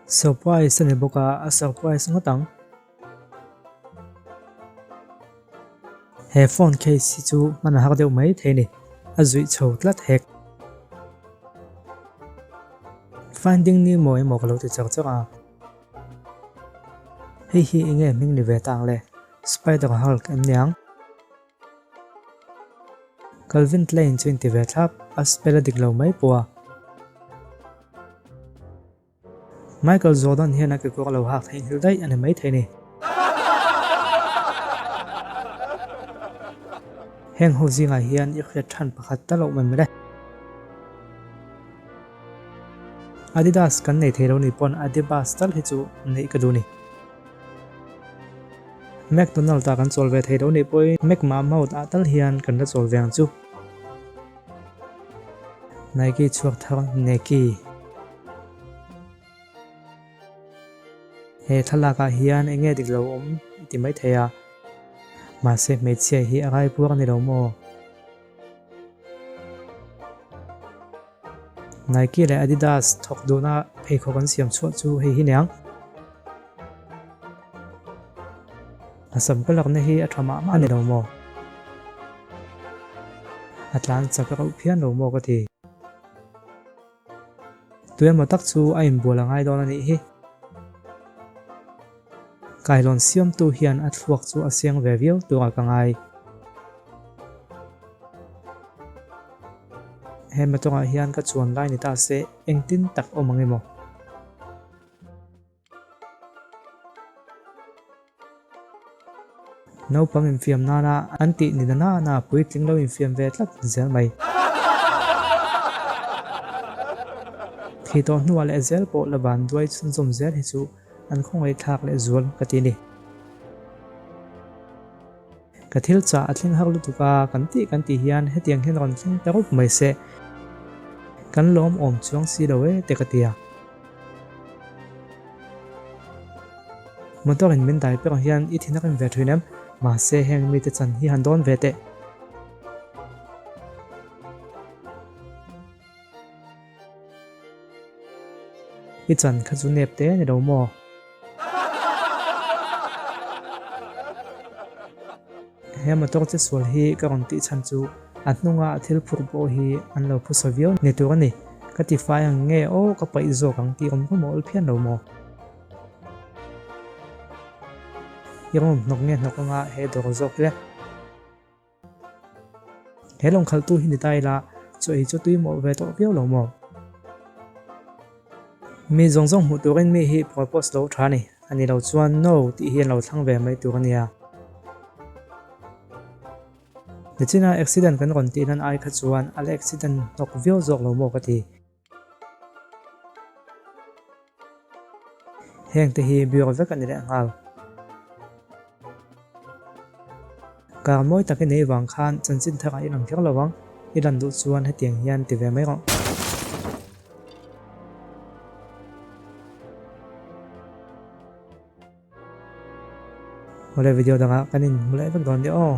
Surprise a ni bawk a, a surprise ngawt ang. He phone case hi chu hman a har deuh mai thei a ni, a zuih chho tlat hek. Finding Nemo emaw ka lo ti char char a. Hei hi enge hming ni ve ta ang le? Spider Hulk em niang? Calvin Klein chu inti ve thlap, a spell a dik lo mai pawh a. Michael Jordan hian a kekawr lo hak theihnghilh daih a ni maithei ni. Heng ho zingah hian i hriat than pakhat tal a awm em le? Adidas kan nei thei lo ni pawn Adibas tal hi chu neih ka duh ni. McDonald ah kan chawl ve thei lo nih pawhin McMahmoud ah tal hian kan la chawl ve ang chu. Nike chhuak thar Nike. He thlalak ah hian eng nge dik lo awm i ti mai thei a, mahse hmeichhia hi a raipuar a ni lo maw? Nike leh Adidas thawk duhna pheikhawk an siam chhuah chu hei hi niang. A sam ka lakna hi a tha mah mah a ni lo maw? A tlan chak reuh phian lo maw ka ti. Tuemaw tak chu a inbual a ngai dawn a nih hi. Kailawn siamtu hian a thluak chu a siang ve viau turah ka ngai. He motor-ah hian ka chuan lai ni ta se engtin tak awm ang emaw? Naupang infiam nana an tih ni na nana puitling lo infiam ve tlat zel mai. Thih tawh hnuah leh zel pawh la van duai chhunzawm zel hi chu an khawngaihthlak leh zual ka ti a ni. Ka thil chah a thleng har lutuk a, kan tih kan tih hian hetiang hian rawn thleng ta rup mai se. Kan lawm awm chuang si lo e te ka ti a. Motor in min dai perh hian i thin a rem ve thin em? Mahse heng mite chan hi han dawn ve teh. I chan kha chu nep te ni lo maw? He motor che sual hi ka rawn tih chhan chu a hnunga thil phur pawh hi an lo phusa viau ni tur a ni. Ka ti fai ang nge aw ka paih zawk ang tih awm rum a awl phian lo maw? I rawm hnawk nge hnawk anga he dawr zawk le? He lawng khalhtu hi ni ta ila chaw ei chu tui mawh ve tawh viau lo maw? Mi zawng zawng hmuh turin mi hi propose lo tha a ni. A ni lo chuan no tih hi an lo thlang ve mai tur a nia. Nichina accident kan rawn tih nan ai kha chuan a la accident hnawk viau zawk lo maw ka ti. Heng te hi biak vek a ni leh nghal. Kar mawi tak i neih vang khan chanchin tharah i lang kher lo ang, i lan duh chuan hetiang hian ti ve mai rawh. Awle video dangah kan inhmu leh vek dawn nia aw.